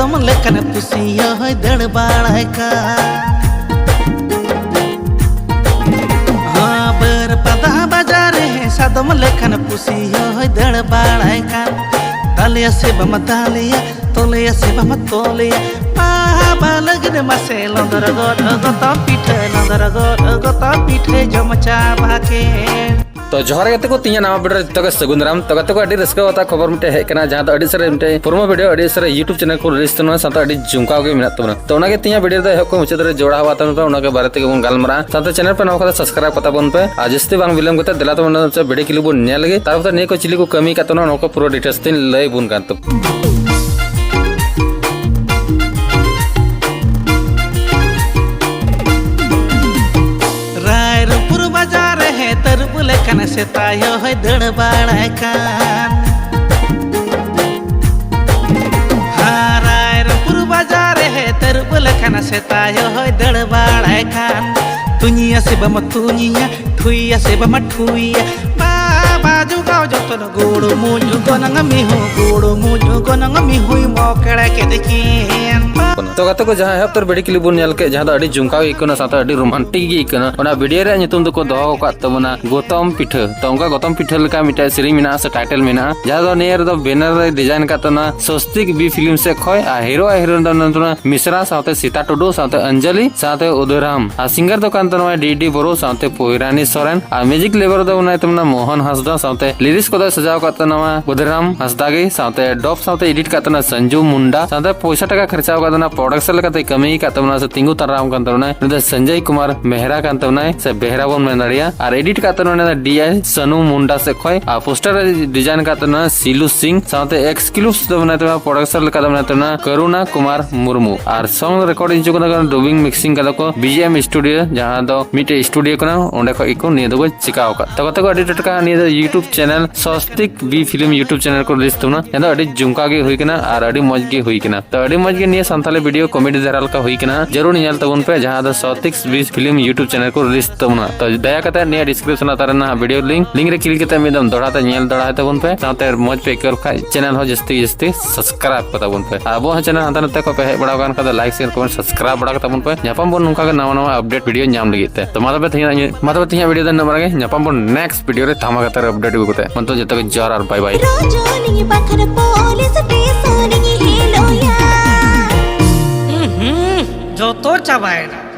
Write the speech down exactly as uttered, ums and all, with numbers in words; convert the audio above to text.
ᱥᱟᱫᱚᱢ ᱞᱮᱠᱟᱱ ᱯᱩᱥᱤ ᱦᱚᱸᱭ ᱫᱟᱹᱲ ᱵᱟᱲᱟᱭ ᱠᱟᱱ᱾ ᱦᱚᱸ, ᱵᱟᱹᱨᱯᱟᱫᱟ ᱵᱟᱡᱟᱨ ᱨᱮ ᱥᱟᱫᱚᱢ ᱞᱮᱠᱟᱱ ᱯᱩᱥᱤ ᱦᱚᱸᱭ ᱫᱟᱹᱲ ᱵᱟᱲᱟᱭ ᱠᱟᱱ᱾ ᱫᱟᱞᱮᱭᱟ ᱥᱮ ᱵᱟᱢ ᱫᱟᱞᱮᱭᱟ, ᱛᱚᱞᱮᱭᱟ ᱥᱮ ᱵᱟᱢ ᱛᱚᱞᱮᱭᱟ, ᱵᱟᱦᱟ ᱞᱟᱹᱜᱤᱫ ᱢᱟᱥᱮ ᱞᱚᱸᱫᱚᱨ ᱜᱚᱫ ᱜᱚᱛᱚᱢ ᱯᱤᱴᱷᱟᱹ, ᱞᱚᱸᱫᱚᱨ ᱜᱚᱫ ᱜᱚᱛᱚᱢ ᱯᱤᱴᱷᱟᱹ ᱡᱚᱢ ᱪᱟᱵᱟ ᱠᱮᱫ᱾ ᱛᱚ ᱡᱚᱦᱟᱨ ᱜᱟᱛᱮ ᱠᱚ, ᱛᱤᱧᱟᱹ ᱱᱟᱣᱟ ᱵᱷᱤᱰᱤᱭᱳ ᱨᱮ ᱡᱚᱛᱚ ᱜᱮ ᱥᱟᱹᱜᱩᱱ ᱫᱟᱨᱟᱢ᱾ ᱛᱚ ᱜᱟᱛᱮ ᱠᱚ, ᱟᱹᱰᱤ ᱨᱟᱹᱥᱠᱟᱹ ᱠᱟᱛᱷᱟ ᱠᱷᱚᱵᱚᱨ ᱢᱤᱫᱴᱮᱡ ᱦᱮᱡ ᱠᱟᱱᱟ, ᱡᱟᱦᱟᱸ ᱫᱚ ᱟᱹᱰᱤ ᱩᱥᱟᱹᱨᱟ ᱢᱤᱫᱴᱮᱡ promo video ᱟᱹᱰᱤ ᱩᱥᱟᱹᱨᱟ YouTube channel ᱠᱚ release ᱛᱟᱵᱚᱱᱟ, ᱥᱟᱶᱛᱮ ᱟᱹᱰᱤ ᱡᱚᱢᱠᱟᱣ ᱜᱮ ᱢᱮᱱᱟᱜ ᱛᱟᱵᱚᱱᱟ᱾ ᱛᱚ ᱚᱱᱟᱜᱮ ᱛᱤᱧᱟᱹ ᱵᱷᱤᱰᱤᱭᱳ ᱫᱚ ᱮᱦᱚᱵ ᱠᱷᱚᱱ ᱢᱩᱪᱟᱹᱫ ᱫᱷᱟᱹᱨᱤᱡ ᱡᱚᱲᱟᱣ ᱦᱟᱛᱟᱣ ᱯᱮ, ᱚᱱᱟ ᱜᱮ ᱵᱟᱨᱮ ᱛᱮᱜᱮ ᱵᱚᱱ ᱜᱟᱞᱢᱟᱨᱟᱜᱼᱟ᱾ ᱥᱟᱶᱛᱮ channel ᱯᱮ ᱱᱟᱣᱟ ᱠᱷᱟᱱ ᱫᱚ subscribe ᱠᱟᱛᱟ ᱵᱚᱱ ᱯᱮ, ᱟᱨ ᱡᱟᱹᱥᱛᱤ ᱵᱟᱝ ᱵᱤᱞᱚᱢ ᱠᱟᱛᱮ ᱫᱮᱞᱟ ᱛᱟᱵᱚᱱ ᱱᱤᱛᱚᱜ video clip ᱵᱚᱱ ᱧᱮᱞ ᱞᱮᱜᱮ, ᱛᱟᱨᱯᱚᱨ ᱱᱤᱭᱟᱹ ᱠᱚ ᱪᱤᱞᱤ ᱠᱚ ᱠᱟᱹᱢᱤ ᱠᱟᱫ ᱛᱟᱵᱚᱱᱟ, ᱱᱚᱣᱟ ᱠᱚ ᱯᱩᱨᱟᱹ details ᱛᱤᱧ ᱞᱟᱹᱭ ᱵᱚᱱ ᱠᱟᱱ ᱛᱟᱵᱚᱱᱟ᱾ ᱨᱟᱭᱨᱚᱝᱯᱩᱨ ᱵᱟᱡᱟᱨ ᱨᱮ ᱛᱟᱹᱨᱩᱵ ᱞᱮᱠᱟᱱ ᱥᱮᱛᱟ ᱦᱚᱸᱭ ᱫᱟᱹᱲ ᱵᱟᱲᱟᱭ ᱠᱟᱱ᱾ ᱦᱟᱸ, ᱨᱟᱭᱨᱚᱝᱯᱩᱨ ᱵᱟᱡᱟᱨ ᱨᱮ ᱛᱟᱹᱨᱩᱵ ᱞᱮᱠᱟᱱ ᱥᱮᱛᱟ ᱦᱚᱸᱭ ᱫᱟᱹᱲ ᱵᱟᱲᱟᱭ ᱠᱟᱱ᱾ ᱛᱩᱧᱤᱭᱟ ᱥᱮ ᱵᱟᱢ ᱛᱩᱧᱤᱭᱟ, ᱴᱷᱩᱭᱟ ᱥᱮ ᱵᱟᱢ ᱴᱷᱩᱭᱟ, ᱵᱟᱵᱟ ᱡᱚᱜᱟᱣ ᱡᱚᱛᱚᱱ ᱜᱩᱲᱢᱩᱡ ᱜᱚᱱᱚᱝ ᱢᱤᱦᱩ, ᱜᱩᱲᱢᱩᱡ ᱜᱚᱱᱚᱝ ᱢᱤᱦᱩᱭ ᱢᱚᱠᱲᱟ ᱠᱮᱫ ᱠᱤᱱ᱾ ᱛᱚ ᱜᱟᱛᱮ ᱠᱚ, ᱡᱟᱦᱟᱸ ᱮᱦᱚᱵ ᱩᱛᱟᱹᱨ video clip ᱵᱚᱱ ᱧᱮᱞ ᱠᱮᱫ, ᱡᱟᱦᱟᱸ ᱫᱚ ᱟᱹᱰᱤ ᱡᱚᱢᱠᱟᱣ ᱜᱮ ᱟᱹᱭᱠᱟᱹᱣ ᱮᱱᱟ, ᱥᱟᱶᱛᱮ ᱟᱹᱰᱤ romantic ᱜᱮ ᱟᱹᱭᱠᱟᱹᱣ ᱮᱱᱟ᱾ ᱚᱱᱟ video ᱨᱮᱭᱟᱜ ᱧᱩᱛᱩᱢ ᱫᱚᱠᱚ ᱫᱚᱦᱚ ᱟᱠᱟᱫ ᱛᱟᱵᱚᱱᱟ ᱜᱚᱛᱚᱢ ᱯᱤᱴᱷᱟᱹ᱾ ᱛᱚ ᱚᱱᱠᱟ ᱜᱚᱛᱚᱢ ᱯᱤᱴᱷᱟᱹ ᱞᱮᱠᱟ ᱢᱤᱫᱴᱮᱡ ᱥᱮᱨᱮᱧ ᱢᱮᱱᱟᱜᱼᱟ ᱥᱮ title ᱢᱮᱱᱟᱜᱼᱟ, ᱡᱟᱦᱟᱸ ᱫᱚ ᱱᱤᱭᱟᱹ ᱨᱮᱫᱚ banner ᱨᱮ design ᱟᱠᱟᱫ ᱛᱟᱵᱚᱱᱟ ᱥᱚᱥᱛᱤᱠ B film ᱥᱮᱫ ᱠᱷᱚᱱ᱾ ᱟᱨ hero ᱟᱨ heroine ᱫᱚ ᱢᱮᱱᱟᱜ ᱛᱟᱵᱚᱱᱟ ᱢᱤᱥᱨᱟ ᱥᱟᱶᱛᱮ ᱥᱤᱛᱟ ᱴᱩᱰᱩ ᱥᱟᱶᱛᱮ ᱚᱧᱡᱚᱞᱤ ᱥᱟᱶᱛᱮ ᱩᱫᱷᱟᱹᱨᱟᱢ᱾ ᱟᱨ singer ᱫᱚ ᱠᱟᱱ ᱛᱟᱵᱚᱱᱟ ᱰᱤ ᱰᱤ ᱵᱳᱨᱳ ᱥᱟᱶᱛᱮ ᱯᱚᱭᱨᱟᱱᱤ ᱥᱚᱨᱮᱱ᱾ ᱟᱨ music ᱞᱮᱵᱮᱞ ᱨᱮᱫᱚ ᱢᱮᱱᱟᱭ ᱛᱟᱵᱚᱱᱟ ᱢᱳᱦᱚᱱ ᱦᱟᱸᱥᱫᱟ, ᱥᱟᱶᱛᱮ lyrics ᱠᱚᱫᱚᱭ ᱥᱟᱡᱟᱣ ᱟᱠᱟᱫ ᱛᱟᱵᱚᱱᱟ ᱩᱫᱷᱟᱹᱨᱟᱢ ᱦᱟᱸᱥᱫᱟ ᱜᱮ, ᱥᱟᱶᱛᱮ dub ᱥᱟᱶᱛᱮ edit ᱟᱠᱟᱫ ᱛᱟᱵᱚᱱᱟ ᱥᱚᱧᱡᱩ ᱢᱩᱱᱰᱟ, ᱥᱟᱶᱛᱮ ᱯᱚᱭᱥᱟ ᱴᱟᱠᱟ ᱠᱷᱚᱨᱪᱟᱣ ᱟᱠᱟᱫ ᱛᱟᱵᱚᱱᱟ, production ᱞᱮᱠᱟᱛᱮ ᱠᱟᱹᱢᱤ ᱟᱠᱟᱫ ᱛᱟᱵᱚᱱᱟ ᱥᱮ ᱛᱤᱸᱜᱩ ᱛᱟᱨᱟᱢ ᱠᱟᱱ ᱛᱟᱵᱚᱱᱟ, ᱩᱱᱤ ᱫᱚ ᱥᱚᱧᱡᱚᱭ ᱠᱩᱢᱟᱨ ᱢᱮᱦᱨᱟ ᱠᱟᱱ ᱛᱟᱵᱚᱱᱟᱭ, ᱥᱮ ᱵᱮᱦᱨᱟ ᱵᱚᱱ ᱢᱮᱱ ᱫᱟᱲᱮᱭᱟᱜᱼᱟ᱾ ᱟᱨ edit ᱟᱠᱟᱫ ᱛᱟᱵᱚᱱᱟ ᱩᱱᱤ ᱫᱚ ᱰᱤ ᱟᱭ ᱥᱟᱱᱩ ᱢᱩᱱᱰᱟ ᱥᱮᱫ ᱠᱷᱚᱱ᱾ ᱟᱨ poster ᱮ design ᱟᱠᱟᱫ ᱛᱟᱵᱚᱱᱟ ᱥᱤᱞᱩ ᱥᱤᱝ, ᱥᱟᱶᱛᱮ exclusive ᱫᱚ ᱢᱮᱱᱟᱭ ᱛᱟᱵᱚᱱᱟ, production ᱞᱮᱠᱟ ᱫᱚ ᱢᱮᱱᱟᱭ ᱛᱟᱵᱚᱱᱟ ᱠᱟᱨᱩᱱᱟ ᱠᱩᱢᱟᱨ ᱢᱩᱨᱢᱩ᱾ ᱟᱨ song recording ᱦᱚᱪᱚ ᱠᱟᱫᱟ ᱠᱚ, dubbing mixing ᱠᱟᱫᱟ ᱠᱚ B G M studio, ᱡᱟᱦᱟᱸ ᱫᱚ ᱢᱤᱫᱴᱮᱡ studio ᱠᱟᱱᱟ, ᱚᱸᱰᱮ ᱠᱷᱚᱱ ᱜᱮᱠᱚ ᱱᱤᱭᱟᱹ ᱫᱚᱠᱚ ᱪᱤᱠᱟᱣ ᱟᱠᱟᱫ᱾ ᱛᱚ ᱜᱟᱛᱮ ᱠᱚ, ᱟᱹᱰᱤ ᱴᱟᱴᱠᱟ ᱱᱤᱭᱟᱹ ᱫᱚ YouTube channel ᱥᱚᱥᱛᱤᱠ B film YouTube channel ᱠᱚ release ᱛᱟᱵᱚᱱᱟ, ᱡᱟᱦᱟᱸ ᱫᱚ ᱟᱹᱰᱤ ᱡᱚᱢᱠᱟᱣ ᱜᱮ ᱦᱩᱭ ᱠᱟᱱᱟ ᱟᱨ ᱟᱹᱰᱤ ᱢᱚᱡᱽ ᱜᱮ ᱦᱩᱭ ᱠᱟᱱᱟ᱾ ᱛᱚ ᱟᱹᱰᱤ ᱢᱚᱡᱽ ᱜᱮ ᱱᱤᱭᱟᱹ ᱥᱟᱱᱛᱟᱲ ᱵᱷᱤᱰᱤᱭᱳ ᱠᱚᱢᱮᱰᱤ ᱫᱷᱟᱨᱟ ᱞᱮᱠᱟ ᱦᱩᱭ ᱠᱟᱱᱟ, ᱡᱟᱹᱨᱩᱲ ᱧᱮᱞ ᱛᱟᱵᱚᱱ ᱯᱮ, ᱡᱟᱦᱟᱸ ᱫᱚ ᱥᱚᱛᱤᱠ ᱵᱤᱥ ᱯᱷᱤᱞᱢ YouTube ᱪᱮᱱᱮᱞ ᱠᱚ ᱨᱤᱞᱤᱡᱽ ᱛᱟᱵᱚᱱᱟ᱾ ᱛᱚ ᱫᱟᱭᱟ ᱠᱟᱛᱮ ᱱᱤᱭᱟᱹ ᱰᱤᱥᱠᱨᱤᱯᱥᱚᱱ ᱞᱟᱛᱟᱨ ᱨᱮ ᱱᱟᱦᱟᱜ ᱵᱷᱤᱰᱤᱭᱳ ᱞᱤᱝᱠ, ᱞᱤᱝᱠ ᱨᱮ ᱠᱞᱤᱠ ᱠᱟᱛᱮ ᱢᱤᱫ ᱫᱚᱢ ᱫᱚᱦᱲᱟ ᱛᱮ ᱧᱮᱞ ᱫᱚᱦᱲᱟᱭ ᱛᱟᱵᱚᱱ ᱯᱮ, ᱥᱟᱶᱛᱮ ᱢᱚᱡᱽ ᱯᱮ ᱟᱹᱭᱠᱟᱹᱣ ᱞᱮᱠᱷᱟᱡ ᱪᱮᱱᱮᱞ ᱦᱚᱸ ᱡᱟᱹᱥᱛᱤ ᱡᱟᱹᱥᱛᱤ ᱥᱟᱵᱥᱠᱨᱟᱭᱤᱵ ᱠᱟᱛᱟ ᱵᱚᱱ ᱯᱮ᱾ ᱟᱨ ᱟᱵᱚ ᱦᱚᱸ ᱪᱮᱱᱮᱞ ᱦᱟᱱᱛᱮ ᱱᱟᱛᱮ ᱠᱷᱚᱡ ᱯᱮ ᱦᱮᱡ ᱵᱟᱲᱟ ᱟᱠᱟᱱ ᱠᱷᱟᱡ ᱫᱚ ᱞᱟᱭᱤᱠ, ᱥᱮᱭᱟᱨ, ᱠᱚᱢᱮᱱᱴ, ᱥᱟᱵᱥᱠᱨᱟᱭᱤᱵ ᱵᱟᱲᱟ ᱠᱟᱛᱟ ᱵᱚᱱ ᱯᱮ᱾ ᱧᱟᱯᱟᱢ ᱵᱚᱱ ᱱᱚᱝᱠᱟ ᱜᱮ ᱱᱟᱣᱟ ᱱᱟᱣᱟ ᱟᱯᱰᱮᱴ ᱵᱷᱤᱰᱤᱭᱳ ᱧᱟᱢ ᱞᱟᱹᱜᱤᱫ ᱛᱮ᱾ ᱛᱚ ᱢᱟ ᱛᱚᱵᱮ ᱛᱮᱦᱮᱧᱟᱜ, ᱢᱟ ᱛᱚᱵᱮ ᱛᱮᱦᱮᱧᱟᱜ ᱵᱷᱤᱰᱤᱭᱳ ᱫᱚ ᱱᱤᱱᱟᱹᱜ ᱵᱟᱨᱟ ᱜᱮ᱾ ᱧᱟᱯᱟᱢ ᱵᱚᱱ ᱱᱮᱠᱥᱴ ᱵᱷᱤᱰᱤᱭᱳ ᱨᱮ ᱫᱷᱟᱢᱟᱠᱟ ᱛᱟᱨ ᱟᱯᱰᱮᱴ ᱟᱹᱜᱩ ᱠᱟᱛᱮ᱾ ᱢᱟ ᱛᱚ ᱡᱚᱛᱚ ᱜᱮ ᱡᱚᱦᱟᱨ ᱟᱨ ᱵᱟᱭ ᱵᱟᱭ᱾ ᱨᱚᱡᱚᱱᱤ ᱵᱟᱠᱷᱨᱟ ᱯᱩᱞᱤᱥ ᱥᱴᱮᱥᱚᱱ ᱨᱤᱧ ᱦᱮᱞᱳᱭᱟ᱾ ᱦᱩᱸ, ᱦᱩᱸ, ᱡᱚᱛᱚ ᱪᱟᱵᱟᱭᱮᱱᱟ᱾